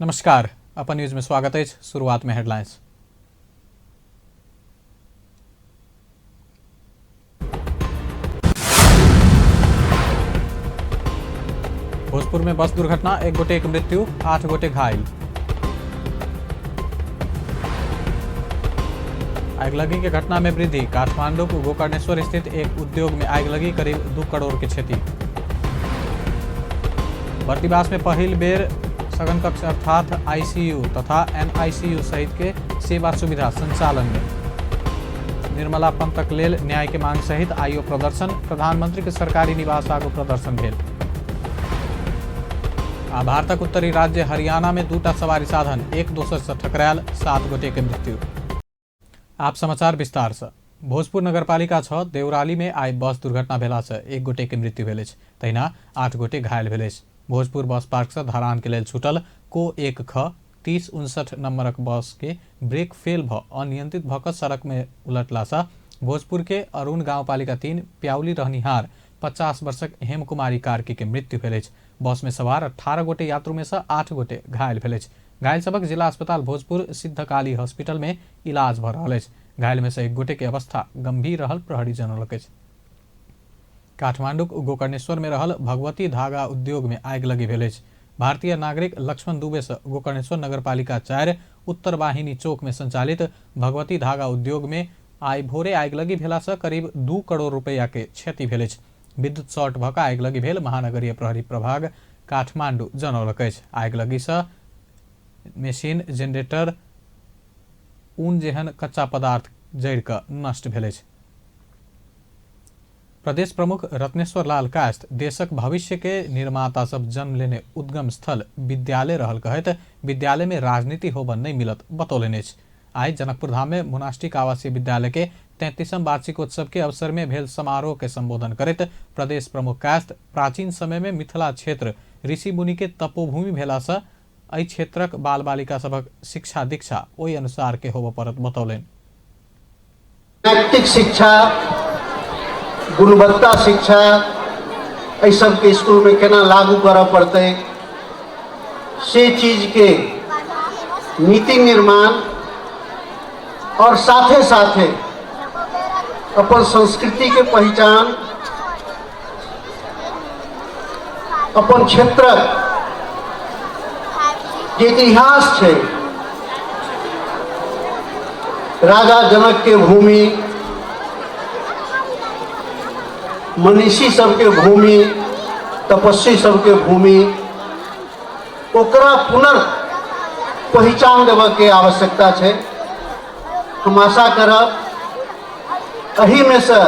नमस्कार, अपन न्यूज में स्वागत अछि। शुरुआत में हेडलाइंस। भोजपुर में बस दुर्घटना, एक गोटे के मृत्यु, 8 गोटे घायल। आगिलगी के घटना में वृद्धि, काठमांडू के गोकर्णेश्वर स्थित एक उद्योग में आगिलगी, करीब 2 करोड़ के क्षति। बर्दिवास में पहिल बेर सघन कक्ष अर्थात आईसीयू तथा एनआईसीयू सहित के सेवा सुविधा संचालन में। निर्मला पंतक लेल न्याय के मांग सहित आइयो प्रदर्शन, प्रधानमंत्री के सरकारी निवास आगू प्रदर्शन भेल। आ भारतक उत्तरी राज्य हरियाणा में 2टा सवारी साधन एक दोसर से ठकरायल, 7 गोटे के मृत्यु। आप समाचार विस्तार से। भोजपुर नगरपालिका 6 देवराली में आइ बस दुर्घटना भेला से 1 गोटे के मृत्यु भेल अछि, तहिना 8 गोटे घायल भेल अछि। भोजपुर बस पार्क से धरान के लेल छूटल को 1 ख 3059 नंबरक बस के ब्रेक फेल भ अनियंत्रित भ क सड़क में उलटला से भोजपुर के अरुण गांवपालिका 3 प्याउली रहनिहार 50 वर्षक हेमकुमारी कार्की के मृत्यु भेल अछि। बस में सवार 18 गोटे यात्रु में से 8 गोटे घायल भेल अछि। घायल सबक जिला अस्पताल भोजपुर सिद्धकाली हॉस्पिटल में इलाज भ रहल अछि। घायल में से 1 गोटे के अवस्था गंभीर रहल प्रहरी जनौलक अछि। काठमांडूक गोकर्णेश्वर में रहल भगवती धागा उद्योग में आगिलगी भेल अछि। भारतीय नागरिक लक्ष्मण दुबे से गोकर्णेश्वर नगरपालिका 4 उत्तर वाहिनी चौक में संचालित भगवती धागा उद्योग में आइ भोरे आगिलगी भेला से करीब 2 करोड़ रुपया के क्षति भेल अछि। विद्युत शॉर्ट भ क आगिलगी भेल महानगरीय प्रहरी प्रभाग काठमांडू जनौलक अछि। आगिलगी से मशीन, जनरेटर, ऊन जेहन कच्चा पदार्थ जरि क नष्ट भेल अछि। प्रदेश प्रमुख रत्नेश्वर लाल कायस्थ देशक भविष्य के निर्माता सब जन्म लेने उद्गम स्थल विद्यालय रहल कहैत विद्यालय में राजनीति होबऽ नहीं मिलत बतौलनि अछि। आइ जनकपुर धाम में मोनास्टिक आवासीय विद्यालय के 33म वार्षिकोत्सव के अवसर में भेल समारोह के संबोधन करैत प्रदेश प्रमुख कायस्थ प्राचीन समय में मिथिला क्षेत्र ऋषि मुनि के तपोभूमि भेला से एहि क्षेत्रक बाल बालिका सभक शिक्षा दीक्षा ओहि अनुसार के होबऽ पड़त बतौलनि। नैतिक शिक्षा, गुणवत्ता शिक्षा एहि सबके स्कूलमे केना लागू करऽ पड़तै से चीजके नीति निर्माण और साथे साथे अपन संस्कृतिके पहिचान, अपन क्षेत्रक जे इतिहास छै, राजा जनक के भूमि, मनीषी सबके भूमि, तपस्वी सबके भूमि, ओकरा पुनर् पहिचान देबऽ के आवश्यकता छै। हम आशा करब एहिमे से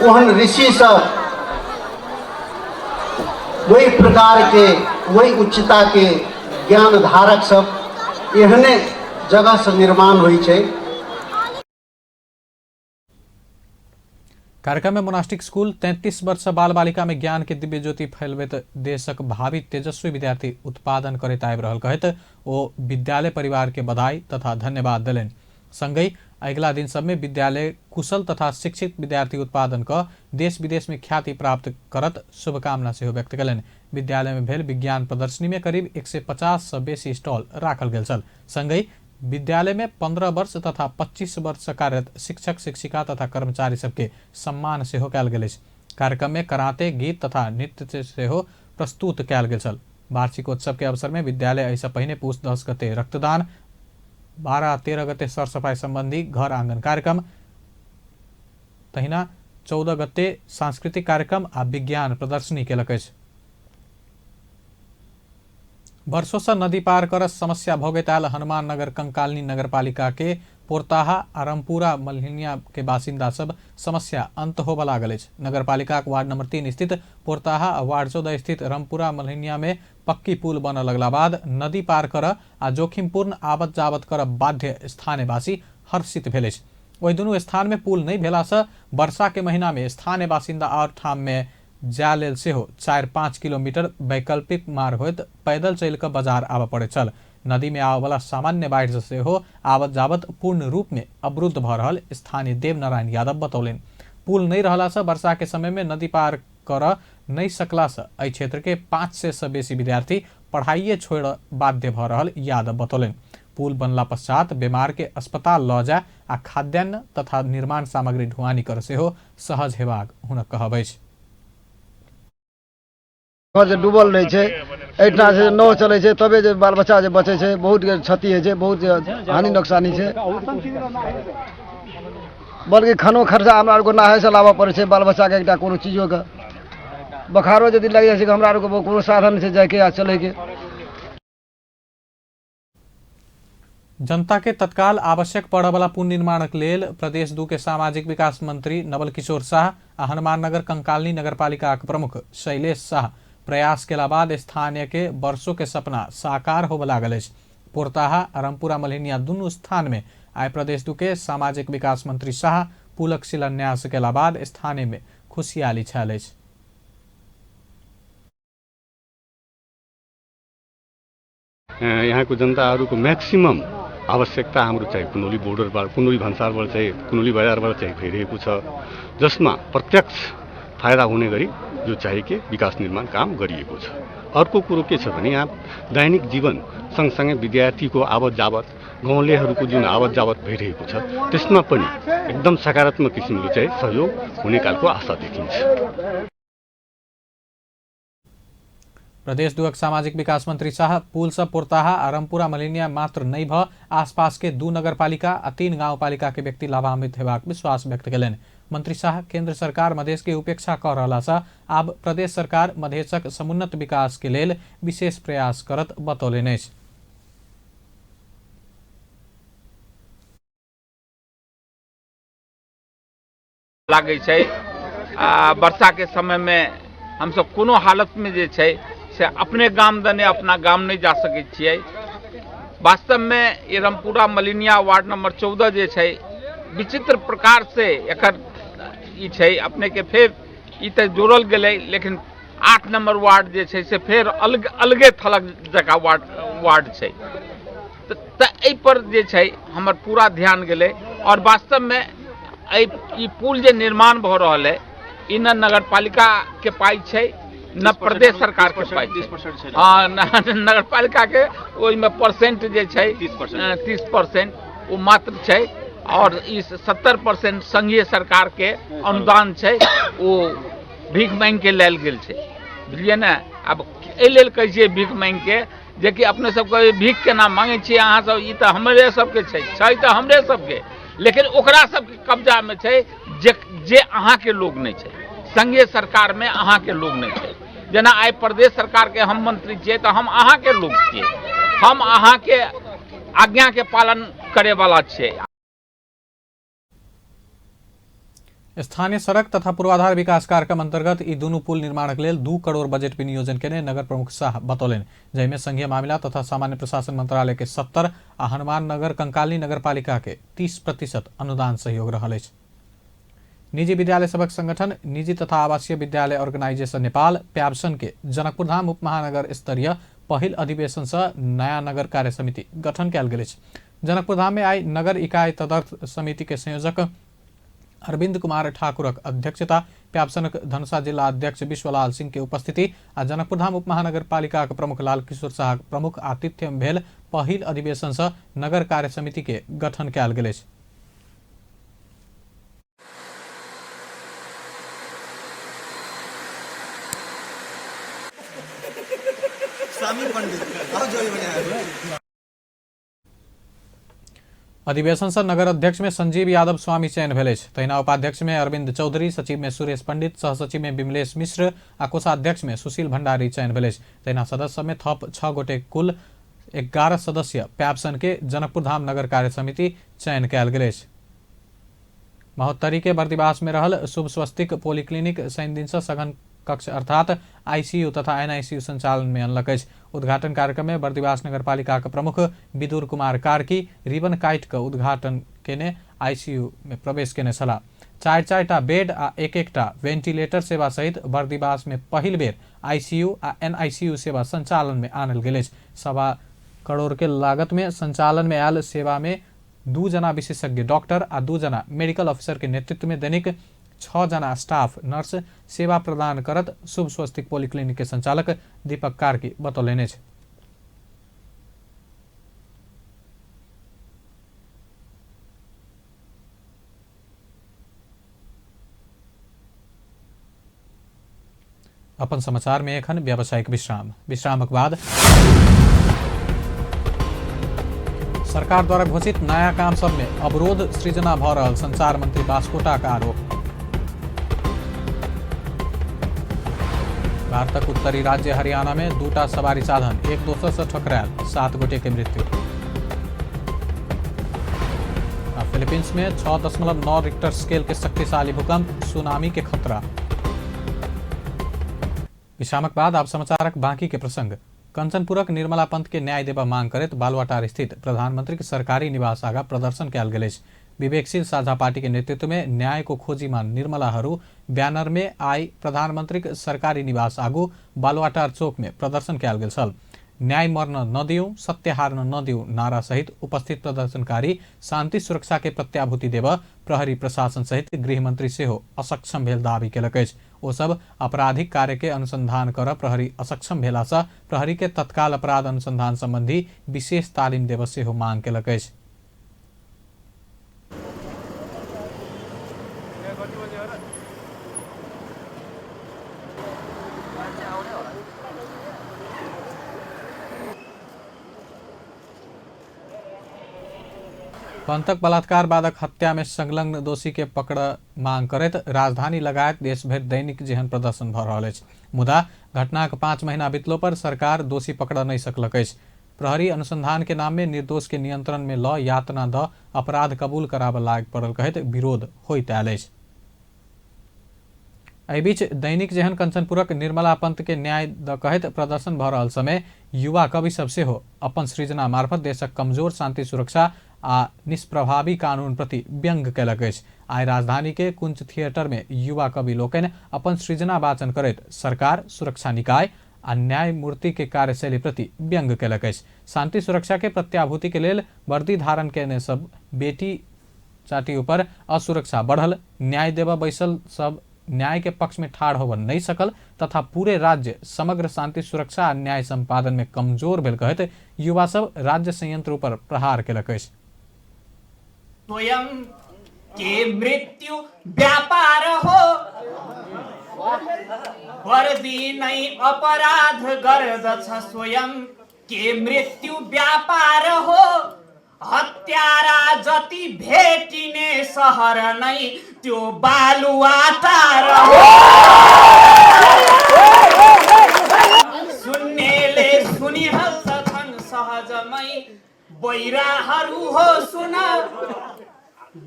ओहन ऋषि सब वही प्रकार के, वही उच्चता के ज्ञान धारक सब एहने जगह से निर्माण होइ छै। कार्यक्रम में मोनास्टिक स्कूल 33 वर्ष बाल बालिका में ज्ञान के दिव्य ज्योति फैलबैत देशक भावी तेजस्वी विद्यार्थी उत्पादन करैत आबि रहल कहैत ओ विद्यालय परिवार के बधाई तथा धन्यवाद देलनि। संगहि अगिला दिन सब में विद्यालय कुशल तथा शिक्षित विद्यार्थी उत्पादन क देश विदेश में ख्याति प्राप्त करत शुभकामना सेहो व्यक्त कयलनि। विद्यालय में भेल विज्ञान प्रदर्शनी में करीब 150 सँ बेसी स्टॉल राखल गेल छल। संगहि विद्यालय में 15 वर्ष तथा 25 वर्ष सँ कार्यरत शिक्षक, शिक्षिका तथा कर्मचारी सबके सम्मान सेहो कयल गेल अछि। कार्यक्रम में कराते, गीत तथा नृत्य सेहो प्रस्तुत कयल गेल छल। वार्षिकोत्सव के अवसर में विद्यालय एहिसँ पहिने पूस 10 गते रक्तदान, 12 आ 13 गते सरसफाई संबंधी घर आंगन कार्यक्रम, तहिना 14 गते सांस्कृतिक कार्यक्रम आ विज्ञान प्रदर्शनी केलक अछि। वर्षों से नदी पार कर समस्या भोगैत आयल हनुमान नगर कंकालिनी नगरपालिका के पोरताहा आ रमपुरा मल्हिनिया के बासिन्दा सब समस्या अंत होबऽ लागल अछि। नगरपालिकाक वार्ड नंबर 3 स्थित पोरताहा आ वार्ड 14 स्थित रमपुरा मल्हिनिया में पक्की पुल बनऽ लगला बाद नदी पार करऽ आ जोखिमपूर्ण आवत जावत करऽ बाध्य स्थानीयवासी हर्षित भेल अछि। ओहि दुनू स्थान में पुल नहि भेला से वर्षा के महीना में स्थानीय बासिन्दा और ठाम में जाय लेल सेहो 4-5 किलोमीटर वैकल्पिक मार्ग होइत पैदल चलि कऽ बाजार आबऽ पड़ैत छल। नदी में आबऽवला सामान्य बाढ़ि सँ सेहो आवत जावत पूर्ण रूप में अवरुद्ध भऽ रहल स्थानीय देवनारायण यादव बतौलनि। पुल नहि रहला सँ वर्षा के समय में नदी पार करऽ नहि सकलासँ एहि क्षेत्रके 500 सँ बेसी विद्यार्थी पढ़ाइए छोड़ि बाध्य भऽ रहल यादव बतौलनि। पुल बनला पश्चात बीमार के अस्पताल लऽ जाय आ खाद्यान्न तथा निर्माण सामग्री ढुआनी कर सेहो सहज हेबाक हुनक कहब अछि। घर जे डूबल रहै छै, एहिठाम से नाव चलै छै तबे जे बाल बच्चा जे बचै छै। बहुत क्षति होइ छै, बहुत हानि नोकसानी छै। बल्कि खानो खर्चा हमरा आरके नहायसँ लाबऽ पड़ै छै बाल बच्चाके। एकटा कोनो चीजोके बोखारो यदि लागि जाइ छै, हमरा आरके कोनो साधन नहि छै जाइके आ चलैके। जनता के तत्काल आवश्यक पड़यवला पुल निर्माणक लेल प्रदेश 2 के सामाजिक विकास मंत्री नवल किशोर साह आ हनुमाननगर कंकालनी नगरपालिकाक प्रमुख शैलेश साह प्रयास केला बाद स्थानीय के वर्षों के सपना साकार होबय लागल अछि। पोरताहा आ रामपुरा मल्हिनिया दुनू स्थान में आइ प्रदेश 2 के सामाजिक विकास मंत्री साह पुलक शिलान्यास केला बाद स्थानीय में खुशियाली छायल अछि। यहाँको जनताहरूको म्याक्सिमम आवश्यकता हाम्रो चाहिँ कुनौली बोर्डरबाट, कुनौली भन्सारबाट चाहिँ, कुनौली बजारबाट चाहिँ भइरहेको छ, जसमा प्रत्यक्ष फाइदा हुने गरी जो चाहिँ के विकास निर्माण काम गरिएको छ। अर्को कुरो के छ भने यहाँ दैनिक जीवन सँगसँगै विद्यार्थीको आवत जावत, गाउँलेहरूको जुन आवत जावत भइरहेको छ, त्यसमा पनि एकदम सकारात्मक किसिमले चाहिँ सहयोग हुने खालको आशा देखिन्छ। प्रदेश 2 सामाजिक विकास मंत्री शाह पुल से पोरताहा आ रामपुरा मलिनिया मात्र नहि भ आसपास के 2 नगरपालिका आ 3 गाउँपालिका के व्यक्ति लाभान्वित हेबाक विश्वास व्यक्त कयलनि। मंत्री शाह केंद्र सरकार मधेश के उपेक्षा कऽ रहला सँ आब प्रदेश सरकार मधेशक समुन्नत विकास के लेल विशेष प्रयास करत बतौलनि अछि। लागै छै आ वर्षाके समयमे हमसब कोनो हालतमे जे छै से अपने गाम दने अपना गाम नहि जा सकै छियै। वास्तवमे ई रामपुरा मलिनिया वार्ड नंबर 14 जे छै विचित्र प्रकार से एकर ई छै। अपनेके फेर ई तऽ जोड़ल गेलै, लेकिन 8 नंबर वार्ड जे छै से फेर अलग अलगे थलग जकाँ वार्ड छै। तऽ एहिपर जे छै हमर पूरा ध्यान गेलै और वास्तवमे एहि ई पुल जे निर्माण भऽ रहल है, ई न नगरपालिकाके पाइ छै न प्रदेश सरकारके पाइ छै। हँ, नगरपालिकाके ओहिमे परसेंट जे छै 30% ओ मात्र छै और ई 70% संघीय सरकारके अनुदान छै, ओ भीख मांगिके लायल गेल छै। बुझलियै ने? आब एहि लेल कहै छियै भीख मांगिके, जेकि अपने सबके भीख केना मांगै छियै अहाँ सब, ई तऽ हमरे सबके छै, छै तऽ हमरे सबके, लेकिन ओकरा सबके कब्जामे छै जे अहाँके लोग नहि छै। संघीय सरकारमे अहाँके लोग नहि छै। जेना आइ प्रदेश सरकारके हम मंत्री छियै तऽ हम अहाँके लोग छियै, हम अहाँके आज्ञाके पालन करैवला छियै। स्थानीय सड़क तथा पूर्वाधार विकास कार्यक्रम अंतर्गत ई दुनू पुल निर्माणक लेल 2 करोड़ बजट विनियोजन केने नगर प्रमुख शाह बतौलनि, जाहिमे संघीय मामिला तथा सामान्य प्रशासन मंत्रालय के 70 आ हनुमान नगर कंकाली नगरपालिका के 30% अनुदान सहयोग रहल अछि। निजी विद्यालय सभक संगठन निजी तथा आवासीय विद्यालय ऑर्गेनाइजेशन नेपाल प्याबसन के जनकपुरधाम उपमहानगर स्तरीय पहिल अधिवेशन से नया नगर कार्य समिति गठन कयल गेल अछि। जनकपुरधाम में आई नगर इकाई तदर्थ समिति के संयोजक अरविंद कुमार ठाकुरक अध्यक्षता, प्याबसनक धनुषा जिला अध्यक्ष विश्वलाल सिंह के उपस्थिति आ जनकपुरधाम उपमहानगरपालिका के प्रमुख लाल किशोर साह प्रमुख आतिथ्य में भेल पहिल अधिवेशन से नगर कार्य समिति के गठन कयल गेल अछि। अधिवेशन से नगर अध्यक्ष में संजीव यादव स्वामी चयन भेल अछि। तहिना उपाध्यक्ष में अरविंद चौधरी, सचिव में सुरेश पंडित, सहसचिव में विमलेश मिश्र आ कोषाध्यक्ष में सुशील भंडारी चयन भेल अछि। तहिना सदस्य में थप 6 गोटे कुल 11 सदस्य प्याबसन के जनकपुरधाम नगर कार्य समिति चयन कयल गेल अछि। महोत्तरी के बर्दिवास में रहल शुभ स्वस्तिक पॉलीक्लिनिक शनि दिन से सघन कक्ष अर्थात आईसीयू तथा एनआईसीयू संचालन में अनलक अछि। उद्घाटन कार्यक्रम में बर्दिवास नगरपालिका के प्रमुख विदुर कुमार कार्की रिबन काटि कऽ उद्घाटन केने आईसीयू में प्रवेश केने छलाह। 4-4 टा बेड आ 1-1 टा वेंटिलेटर सेवा सहित बर्दिवास में पहिल बेर आईसीयू आ एनआईसीयू सेवा संचालन में आनल गेल अछि। 1.25 करोड़ के लागत में संचालन में आयल सेवा में 2 जना विशेषज्ञ डॉक्टर आ 2 जना मेडिकल ऑफिसर के नेतृत्व में दैनिक 6 जना स्टाफ नर्स सेवा प्रदान करत शुभ स्वस्तिक पॉलीक्लिनिक के संचालक दीपक कार्की बतौलनि अछि। अपन समाचार में एखन व्यावसायिक विश्राम। विश्रामक बाद सरकार द्वारा घोषित नया काम सब में अवरोध सृजना भ रहल संचार मंत्री बास्कोटा का आरोप। भारतक उत्तरी राज्य हरियाणा में 2 सवारी साधन एक दोसर से ठकरायल, 7 गोटे के मृत्यु। फिलीपींस में 6.9 रिक्टर स्केल के शक्तिशाली भूकंप, सुनामी के खतरा। विश्रामक बाद आप समाचारक बाकी के प्रसंग। कंचनपुरक निर्मला पंत के न्याय देबा मांग करैत बालुवाटार स्थित प्रधानमंत्री के सरकारी निवास आगा प्रदर्शन कयल गेल अछि। विवेकशील साझा पार्टी के नेतृत्व में न्याय को खोजीमा निर्मलाहरू बैनर में आई प्रधानमंत्री के सरकारी निवास आगू बालुवाटार चौक में प्रदर्शन कयल गेल छल। न्याय मर्न न दिउ, सत्य हार्न न दिउ नारा सहित उपस्थित प्रदर्शनकारी शांति सुरक्षा के प्रत्याभूति देब प्रहरी प्रशासन सहित गृहमंत्री सेहो असक्षम भेल दावी केलक अछि। ओ सब आपराधिक कार्य के अनुसंधान कर प्रहरी असक्षम भेला सँ प्रहरी के तत्काल अपराध अनुसंधान संबंधी विशेष तालिम देब सेहो मांग केलक अछि। पंतक बलात्कार बादक हत्या में संलग्न दोषी के पकड़ मांग करैत राजधानी लगायत देशभरि दैनिक जेहन प्रदर्शन भ रहल अछि। मुदा घटनाक 5 महीना बितलो पर सरकार दोषी पकड़ नहीं सकलक अछि। प्रहरी अनुसंधान के नाम में निर्दोष के नियंत्रण में ल यातना द अपराध कबूल कराबऽ लाग पड़ल कहैत विरोध होइत आयल अछि। एहि बीच दैनिक जेहन कंचनपुरक निर्मला पंत के न्याय द कहैत प्रदर्शन भ रहल समय युवा कवि सब सेहो अपन सृजना मार्फत देशक कमजोर शांति सुरक्षा आ निष्प्रभावी कानून प्रति व्यंग कयलक अछि। आइ राजधानी के कुंज थिएटर में युवा कवि लोकनि अपन सृजना वाचन करैत सरकार, सुरक्षा निकाय आ न्यायमूर्ति के कार्यशैली प्रति व्यंग कयलक अछि। शांति सुरक्षा के प्रत्याभूति के लेल वर्दी धारण कयने सब बेटी चाटी ऊपर असुरक्षा बढ़ल, न्याय देबऽ बैसल सब न्याय के पक्ष में ठाढ़ होबऽ नहीं सकल तथा पूरे राज्य समग्र शांति सुरक्षा आ न्याय संपादन में कमजोर भेल कहैत युवा सब राज्य संयंत्र ऊपर प्रहार केलक अछि। स्वयं के मृत्यु व्यापार हो, वर्दी नै अपराध गर्दछ स्वयं के मृत्यु व्यापार हो, हत्यारा जति भेटिने सहर नै त्यो बालुवाटार हो। सुन्नेले सुनिहाल्दछन् सहजमै बैराहरू हो सुन,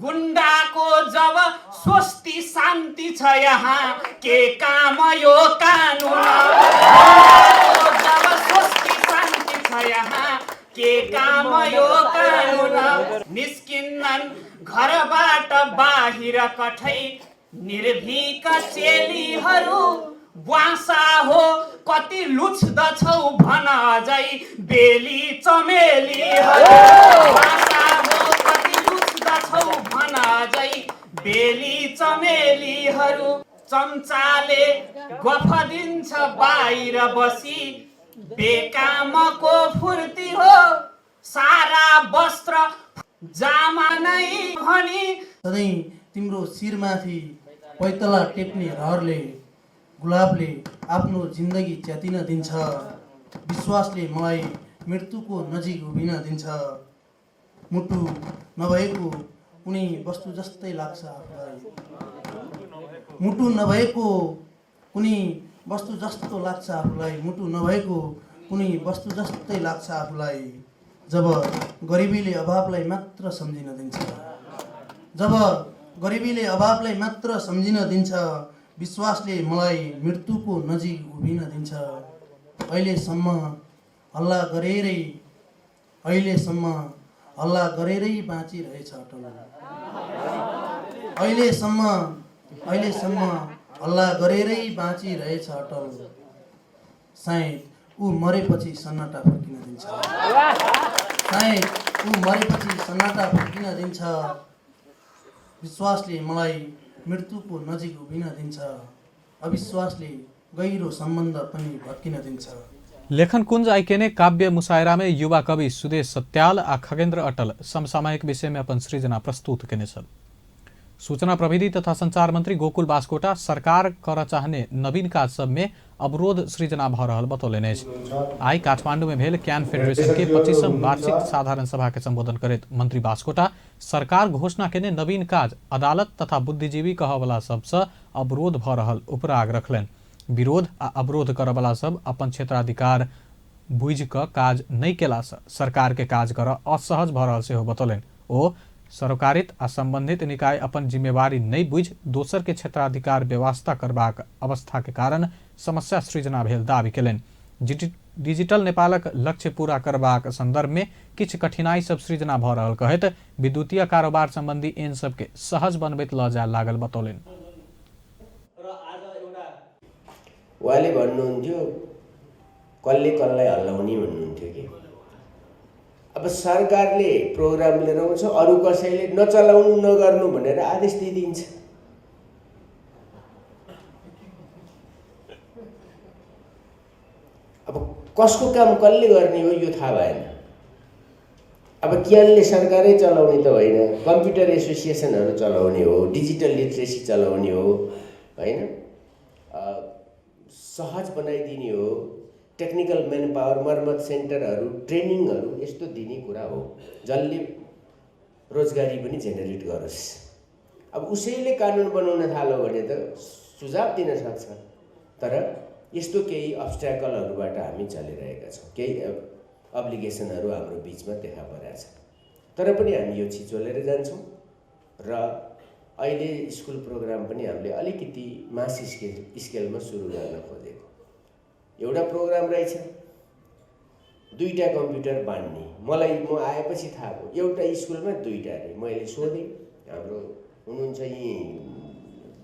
गुण्डाको जब स्वस्ति शान्ति छ यहाँ के काम यो कानुन, जब स्वस्ति शान्ति छ यहाँ के काम यो कानुन, निस्किन्नन् घरबाट बाहिर कठै निर्भीक चेलीहरू, ब्वासा हो कति लुच्दछौ भन अझै बेली चमेलीहरू, ब्वासा हो कति लुच्दछौ भन अझै बेली चमेलीहरू, चम्चाले गफ दिन्छ बाहिर बसी बेकामको फुर्ती हो, सारा वस्त्र जामा नै भनी। सधैँ तिम्रो शिरमाथि पैतला टेक्ने रहरले गुलाबले आफ्नो जिन्दगी च्यातिन दिन्छ, विश्वासले मलाई मृत्युको नजिक उभिन दिन्छ, मुटु नभएको कुनै वस्तु जस्तै लाग्छ आफूलाई, मुटु नभएको कुनै वस्तु जस्तो लाग्छ आफूलाई, मुटु नभएको कुनै वस्तु जस्तै लाग्छ आफूलाई, जब गरिबीले अभावलाई मात्र सम्झिन दिन्छ, जब गरिबीले अभावलाई मात्र सम्झिन दिन्छ, विश्वासले मलाई मृत्युको नजिक उभिन दिन्छ, अहिलेसम्म हल्ला गरेरै, अहिलेसम्म हल्ला गरेरै बाँचिरहेछ अटल, अहिलेसम्म, अहिलेसम्म हल्ला गरेरै बाँचिरहेछ अटल, सायद ऊ मरेपछि सन्नाटा फर्किन दिन्छ, सायद ऊ मरेपछि सन्नाटा फर्किन दिन्छ, विश्वासले मलाई मृत्युको नजिक उभिन दिन्छ, अविश्वासले गहिरो सम्बन्ध पनि भत्किन दिन्छ। लेखन कुंज आइ केने काव्य मुशायरा में युवा कवि सुदेश सत्याल आ खगेंद्र अटल समसामयिक विषय में अपन सृजना प्रस्तुत केने छल। सूचना प्रविधि तथा संचार मंत्री गोकुल बास्कोटा सरकार कर चाहने नवीन काज सब में अवरोध सृजना भ रहल बतौलनि अछि। आइ काठमांडू में भेल can federation के 25म वार्षिक साधारण सभा के संबोधन करैत मंत्री बास्कोटा सरकार घोषणा केने नवीन काज अदालत तथा बुद्धिजीवी कहवला सबसँ अवरोध भ रहल उपराग रखलनि। विरोध आ अवरोध करऽवला सब अपन क्षेत्राधिकार बुझि कऽ काज नहि केलासँ सरकार के काज करऽ असहज भऽ रहल सेहो बतौलनि। ओ सरोकारित आ संबंधित निकाय अपन जिम्मेवारी नहि बुझि दोसर के क्षेत्राधिकार व्यवस्था करबाक अवस्था के कारण समस्या सृजना भेल दावी केलनि। डिजिटल नेपालक लक्ष्य पूरा करबाक संदर्भ में किछु कठिनाई सब सृजना भऽ रहल कहैत विद्युतीय कारोबार संबंधी एन सबके सहज बनबैत लऽ जाय लागल बतौलनि। उहाँले भन्नुहुन्थ्यो कसले कसलाई हल्लाउने भन्नुहुन्थ्यो कि अब सरकारले प्रोग्राम लिएर आउँछ, अरू कसैले नचलाउनु नगर्नु भनेर आदेश दिइदिन्छ। अब कसको काम कसले गर्ने हो यो थाहा भएन। अब क्यानले सरकारै चलाउने त होइन, कम्प्युटर एसोसिएसनहरू चलाउने हो, डिजिटल लिट्रेसी चलाउने हो, होइन, सहज बनाइदिने हो, टेक्निकल म्यान पावर, मर्मत सेन्टरहरू, ट्रेनिङहरू यस्तो दिने कुरा हो जसले रोजगारी पनि जेनेरेट गरोस्। अब उसैले कानुन बनाउन थाल्यो भने त सुझाव दिन सक्छ, तर यस्तो केही अब्स्ट्याकलहरूबाट हामी चलिरहेका छौँ, केही अब्लिगेसनहरू हाम्रो बिचमा देखा परेको छ, तर पनि हामी यो छिचोलेर जान्छौँ। र अहिले स्कुल प्रोग्राम पनि हामीले अलिकति मास स्केलमा सुरु गर्न खोजेको। एउटा प्रोग्राम रहेछ, दुईवटा कम्प्युटर बाँड्ने, मलाई म आएपछि थाहा भयो एउटा स्कुलमा दुईवटा अरे। मैले सोधेँ, हाम्रो हुनुहुन्छ यहीँ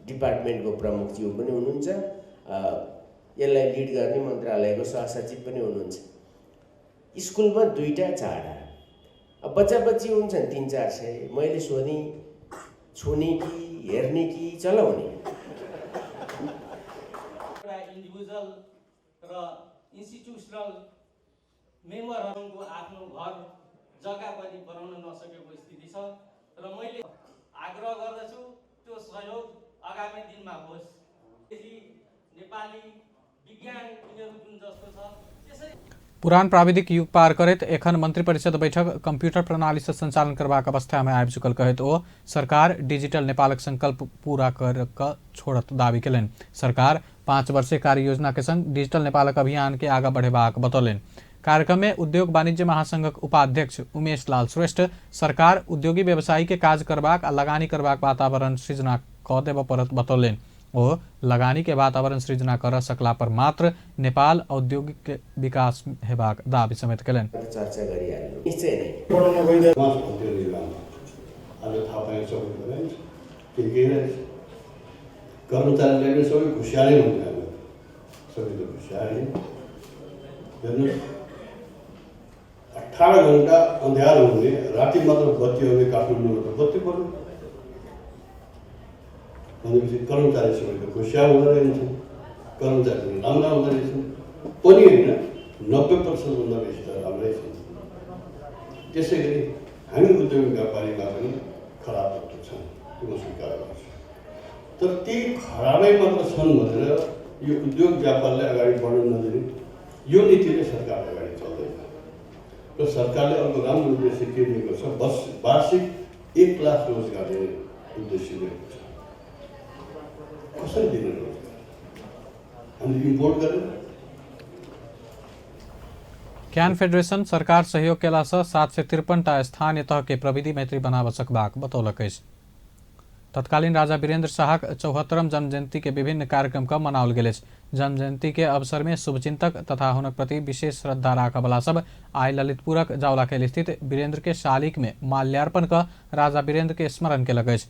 डिपार्टमेन्टको प्रमुखज्यू पनि हुनुहुन्छ, यसलाई लिड गर्ने मन्त्रालयको सहसचिव पनि हुनुहुन्छ। स्कुलमा दुईवटा चारवटा, अब बच्चा बच्ची हुन्छन् 300-400। मैले सोधेँ छुने कि हेर्ने कि चलाउने? इन्डिभिजुअल र इन्स्टिट्युसनल मेम्बरहरूको आफ्नो घर जग्गा पनि बनाउन नसकेको स्थिति छ र मैले आग्रह गर्दछु त्यो सहयोग आगामी दिनमा होस्। नेपाली विज्ञान यिनीहरू जुन जस्तो छ त्यसै पुरान प्राविधिक युग पार करैत एखन मंत्रिपरिषद बैठक कंप्यूटर प्रणाली से संचालन करबाक अवस्था में आबि चुकल कहैत ओ सरकार डिजिटल नेपालक संकल्प पूरा कर कऽ छोड़त दावी केलनि। सरकार 5 वर्षीय कार्य योजना के संग डिजिटल नेपालक अभियान के आगा बढ़ेबाक बतौलनि। कार्यक्रम में उद्योग वाणिज्य महासंघक उपाध्यक्ष उमेश लाल श्रेष्ठ सरकार उद्योगी व्यवसायी के काज करबाक आ लगानी करबाक वातावरण सृजना कऽ देबऽ पड़त बतौलनि। ओ लगानी के वातावरण सृजना कर सकला पर मात्र नेपाल औद्योगिक विकास हेबाक दावी समेत केलनि। चर्चा गरिहाल्नु निश्चय नै कर्मचारीले पनि सबै खुसियाली हुन्छ, सबै त खुसियाली। हेर्नुहोस्, 18 घन्टा अँध्यारो हुने, राति मात्र बत्ती आउने काठमाडौँमा त बत्ती पर्यो भनेपछि कर्मचारी सबै त खुसियाल हुँदो रहेछन्, कर्मचारी पनि राम्रा हुँदो रहेछन् पनि होइन, 90% बेसी त राम्रै छन्। त्यसै गरी हामी उद्योग व्यापारीमा पनि खराब तत्त्व छन्, त्यो म स्वीकार गर्छु। तर त्यही खराबै मात्र छन् भनेर यो उद्योग व्यापारलाई अगाडि बढ्न नदिने यो नीतिले सरकार अगाडि चल्दैन। र सरकारले अर्को राम्रो उद्देश्य के दिएको छ, वार्षिक 1 लाख रोजगार दिने उद्देश्य दिएको छ। कसरी दिने रोजगार? हामीले इम्पोर्ट गरेर? Can federation सरकार सहयोग केलासँ 753 टा स्थानीय तह के प्रविधि मैत्री बनाबऽ सकबाक बतौलक अछि। तत्कालीन राजा वीरेंद्र शाहक 74म जन्मजयंती के विभिन्न कार्यक्रम क मनाओल गेल अछि। जन्मजयंती के अवसर में शुभचिंतक तथा हुनक प्रति विशेष श्रद्धा राखऽवला सब आइ ललितपुरक जावलाखेल स्थित वीरेंद्र के शालिक में माल्यार्पण क राजा वीरेंद्र के स्मरण केलक अछि।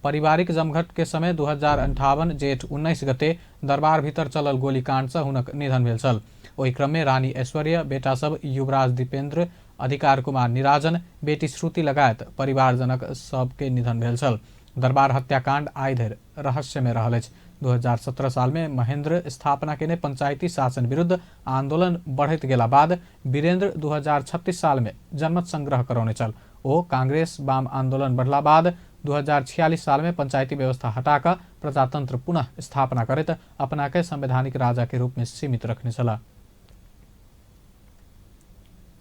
पारिवारिक जमघट के समय 2058 जेठ 19 गते दरबार भीतर चलल गोलीकांड से हुनक निधन भेल छल। ओहि क्रम में रानी ऐश्वर्या, बेटा सब युवराज दीपेंद्र, अधिकार कुमार निराजन, बेटी श्रुति लगायत परिवारजनक सबके निधन भेल छल। दरबार हत्याकांड आइ धरि रहस्य में रहल अछि। 2017 साल में महेंद्र स्थापना केने पंचायती शासन विरुद्ध आंदोलन बढ़ैत गेला बाद वीरेंद्र 2036 साल में जनमत संग्रह करौने छल। ओ कांग्रेस वाम आंदोलन बढ़ला बाद 2046 साल में पंचायती व्यवस्था हटाकऽ प्रजातंत्र पुनः स्थापना करैत अपना के संवैधानिक राजा के रूप में सीमित रखने छलाह।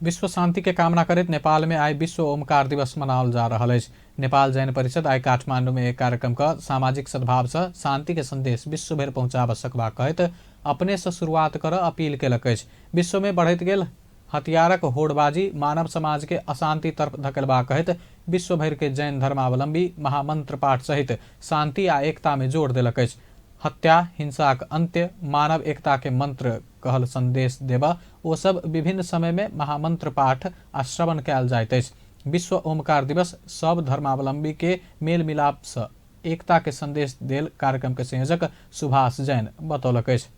विश्व शांति के कामना करैत नेपाल में आइ विश्व ओमकार दिवस मनाओल जा रहल अछि। नेपाल जैन परिषद आइ काठमांडू में एक कार्यक्रम क सामाजिक सद्भाव से शांति के संदेश विश्व भरि पहुंचाबऽ सकबाक कहैत अपने से शुरुआत करऽ अपील केलक अछि। विश्व में बढ़ैत गेल हथियारक होड़बाजी मानव समाज के अशांति तरफ धकेलबाक कहैत विश्व भरि के जैन धर्मावलंबी महामंत्र पाठ सहित शांति आ एकता में जोर देलक अछि। हत्या हिंसाक अंत्य मानव एकता के मंत्र कहल संदेश देबऽ ओ सब विभिन्न समय में महामंत्र पाठ आ श्रवण कयल जाइत अछि। विश्व ओमकार दिवस सब धर्मावलंबी के मेल मिलाप से एकता के संदेश देल कार्यक्रम के संयोजक सुभाष जैन बतौलक अछि।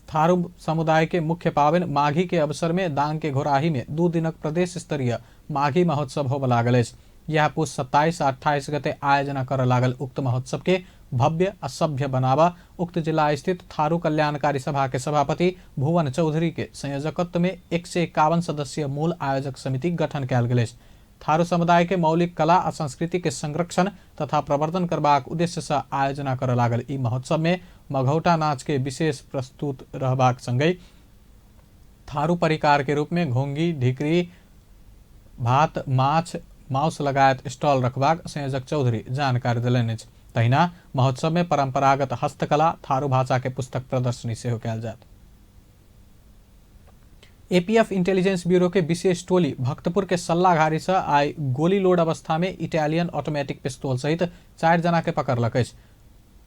थारू समुदाय के मुख्य पाबनि माघी के अवसर में दांग के घोराही में 2 दिनक प्रदेश स्तरीय माघी महोत्सव होबऽ लागल अछि। यह पुस 27 आ 28 गते आयोजना करऽ लागल उक्त महोत्सव के भव्य आ सभ्य बनाबऽ उक्त जिला स्थित थारू कल्याणकारी सभा के सभापति भुवन चौधरी के संयोजकत्व में 151 सदस्यीय मूल आयोजक समिति गठन कयल गेल अछि। थारू समुदाय के मौलिक कला आ संस्कृति के संरक्षण तथा प्रवर्धन करबाक उद्देश्य से आयोजना करऽ लागल ई महोत्सव में मघौटा नाच के विशेष प्रस्तुत रहबाक संगहि थारू परिकार के रूप में घोंघी, ढिकरी, भात, माछ, माउस लगायत स्टॉल रखबाक संयोजक चौधरी जानकारी देलनि अछि। तहिना महोत्सव में परंपरागत हस्तकला, थारू भाषा के पुस्तक प्रदर्शनी सेहो कयल जायत। एपीएफ इंटेलिजेंस ब्यूरो के विशेष टोली भक्तपुर के सल्लाघारी से आइ गोली लोड अवस्था में इटालियन ऑटोमेटिक पिस्तौल सहित 4 जना के पकड़लक अछि।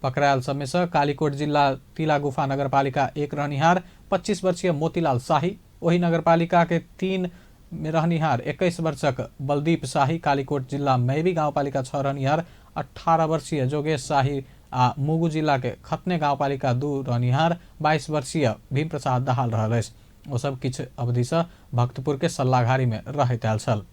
पकड़ायल सब में से कालीकोट जिला तिला गुफा नगरपालिका 1 रहनिहार 25 वर्षीय मोतीलाल शाही, ओही नगरपालिका के 3 में रहनिहार 21 वर्षक बलदीप शाही, कालीकोट जिला मैवी गाउँपालिका 6 रहनिहार 18 वर्षीय जोगेश शाही आ मुगु जिला के खतने गाउँपालिका 2 रहनिहार 22 वर्षीय भीम प्रसाद दाहाल रहल अछि। ओ सब किछु अवधि से भक्तपुर के सल्लाघारी में रहैत आयल छल।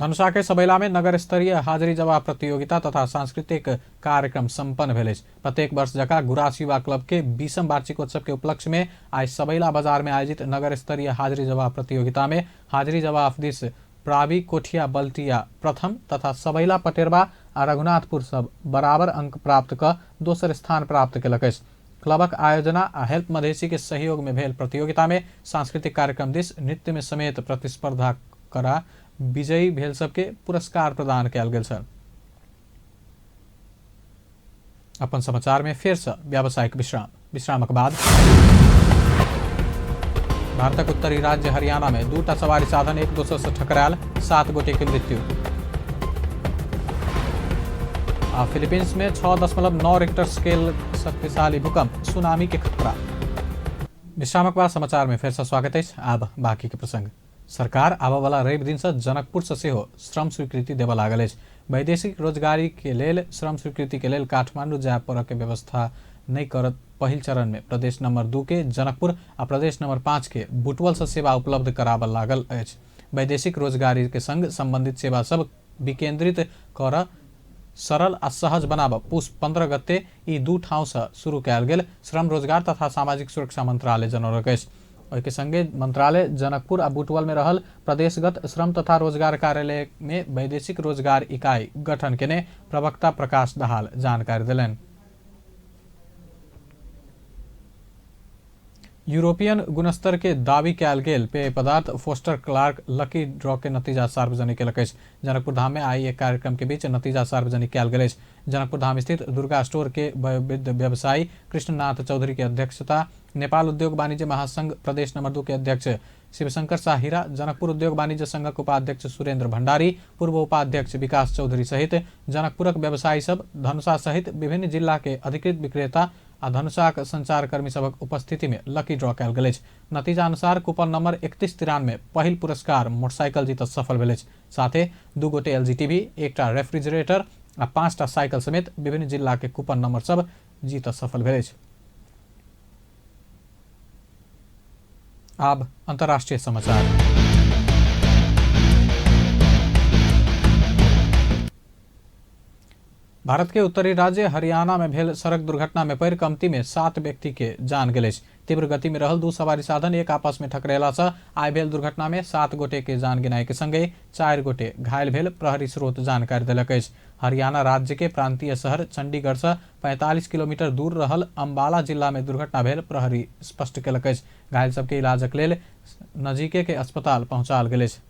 धनुषा के सबैला में नगर स्तरीय हाजिरी जवाब प्रतियोगिता तथा सांस्कृतिक कार्यक्रम संपन्न भेल अछि। प्रत्येक वर्ष जकाँ गुरास युवा क्लब के 20म वार्षिकोत्सव के उपलक्ष्य में आइ सबैला बाजार में आयोजित नगर स्तरीय हाजिरी जवाब प्रतियोगिता में हाजिरी जवाब दिस प्रावी कोठिया बल्टिया प्रथम तथा सबैला पटेरवा आ रघुनाथपुर सब बराबर अंक प्राप्त क दोसर स्थान प्राप्त केलक अछि। क्लबक आयोजना आ हेल्प मधेसी के सहयोग में भेल प्रतियोगिता में सांस्कृतिक कार्यक्रम दिस नृत्य में समेत प्रतिस्पर्धा करा विजयी भेल सबके पुरस्कार प्रदान कयल गेल छल। अपन समाचार में फेर से व्यावसायिक विश्राम। विश्रामक बाद भारतक उत्तरी राज्य हरियाणा में 2 सवारी साधन एक दोसर से ठकरायल, 7 गोटे के मृत्यु। आ फिलीपींस में 6.9 रिक्टर स्केल शक्तिशाली भूकंप, सुनामी के खतरा। विश्रामक बाद समाचार में फिर से स्वागत है। आब बाकी के प्रसंग। सरकार आबऽ वाला रवि दिन से जनकपुर से सेहो श्रम स्वीकृति देबऽ लागल अछि। वैदेशिक रोजगारी के लेल श्रम स्वीकृति के लेल काठमांडू जाय पड़ऽ के व्यवस्था नहि करत। पहिल चरण में प्रदेश नंबर 2 के जनकपुर आ प्रदेश नंबर 5 के बुटवल से सेवा उपलब्ध कराबऽ लागल अछि। वैदेशिक रोजगारी के संग संबंधित सेवा सब विकेंद्रित कर सरल आ सहज बनाबऽ पुस 15 गते ई 2 ठाउँ से शुरू कयल गेल श्रम रोजगार तथा सामाजिक सुरक्षा मंत्रालय जनौलक अछि। ओहिके संगे मंत्रालय जनकपुर आ बुटवल में रहल प्रदेशगत श्रम तथा रोजगार कार्यालय में वैदेशिक रोजगार इकाई गठन केने प्रवक्ता प्रकाश दाहाल जानकारी देलनि। यूरोपियन गुणस्तर के दावी कयल गेल पेय पदार्थ फोस्टर क्लार्क लकी ड्रॉ के नतीजा सार्वजनिक केलक अछि। जनकपुर धाम में आई एक कार्यक्रम के बीच नतीजा सार्वजनिक कयल गेल अछि। जनकपुर धाम स्थित दुर्गा स्टोर के वयोवृद्ध व्यवसायी कृष्णनाथ चौधरी के अध्यक्षता नेपाल उद्योग वाणिज्य महासंघ प्रदेश नंबर 2 के अध्यक्ष शिवशंकर शाह हीरा, जनकपुर उद्योग वाणिज्य संघक उपाध्यक्ष सुरेंद्र भंडारी, पूर्व उपाध्यक्ष विकास चौधरी सहित जनकपुरक व्यवसायी सब, धनुषा सहित विभिन्न जिला के अधिकृत विक्रेता आ धनुषाक संचारकर्मी सभक उपस्थिति में लकी ड्रॉ कयल गेल अछि। नतीजा अनुसार कूपन नंबर 3193 पहिल पुरस्कार मोटरसाइकिल जीतत सफल भेल अछि। साथे 2 गोटे एलजी टीवी, 1टा रेफ्रिजरेटर आ 5टा साइकिल समेत विभिन्न जिला के कूपन नंबर सब जीतत सफल भेल अछि। आब अंतर्राष्ट्रीय समाचार। भारत के उत्तरी राज्य हरियाणा में भेल सड़क दुर्घटना में पड़ि कमती में 7 व्यक्ति के जान गेल अछि। तीव्र गति में रहल 2 सवारी साधन एक आपस में टकरेला से आइ भेल दुर्घटना में 7 गोटे के जान गेनाइ के संगे 4 गोटे घायल भेल प्रहरी स्रोत जानकारी देलक अछि। हरियाणा राज्य के प्रांतीय शहर चंडीगढ़ से 45 किलोमीटर दूर रहल अंबाला जिला में दुर्घटना भेल प्रहरी स्पष्ट केलक अछि। घायल सबके इलाजक लेल नजीके के अस्पताल पहुंचाल गेल अछि।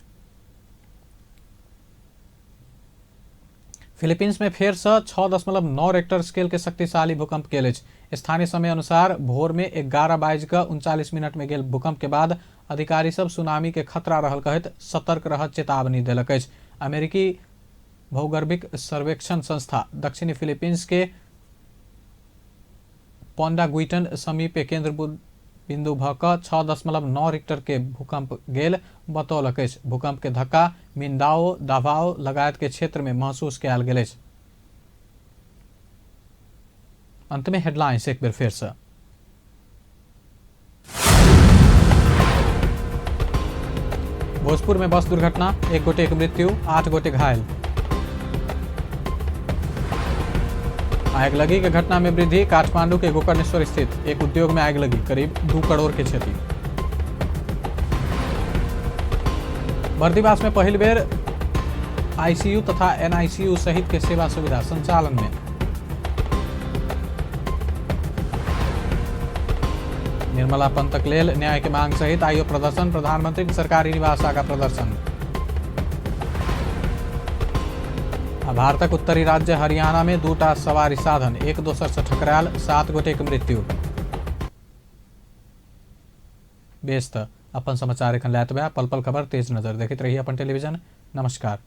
फिलीपींस में फेर से 6.9 रेक्टर स्केल के शक्तिशाली भूकंप गेल अछि। स्थानीय समय अनुसार भोर में 11:39 में गेल भूकंप के बाद अधिकारी सब सुनामी के खतरा रहल कहैत सतर्क रह चेतावनी देलक अछि। अमेरिकी भौगर्भिक सर्वेक्षण संस्था दक्षिणी फिलीपींस के पोंडागुइटन समीप केंद्र बिंदु भ क 6.9 रिक्टर के भूकंप गेल बतौलक अछि। भूकंप के धक्का मिंदाओ, दाभाओ लगायत के क्षेत्र में महसूस कयल गेल अछि। अंत में हेडलाइंस एक बेर फेर से। भोजपुर में बस दुर्घटना, 1 गोटे के मृत्यु, 8 गोटे घायल। आगलगी के घटना में वृद्धि, काठमांडू के गोकर्णेश्वर स्थित एक उद्योग में आगलगी, करीब 2 करोड़ के क्षति। बर्दिवास में पहिल बेर आईसीयू तथा एनआईसीयू सहित के सेवा सुविधा संचालन में। निर्मला पंतक लेल न्याय के मांग सहित आइयो प्रदर्शन, प्रधानमंत्री के सरकारी निवास आगा प्रदर्शन। भारतक उत्तरी राज्य हरियाणा में 2 सवारी साधन एक दोसर से टकरायल, 7 गोटे के मृत्यु। बेस त अपन समाचार एखन लैत बा पल पल खबर तेज नजर देखैत रही अपन टेलीविजन। नमस्कार।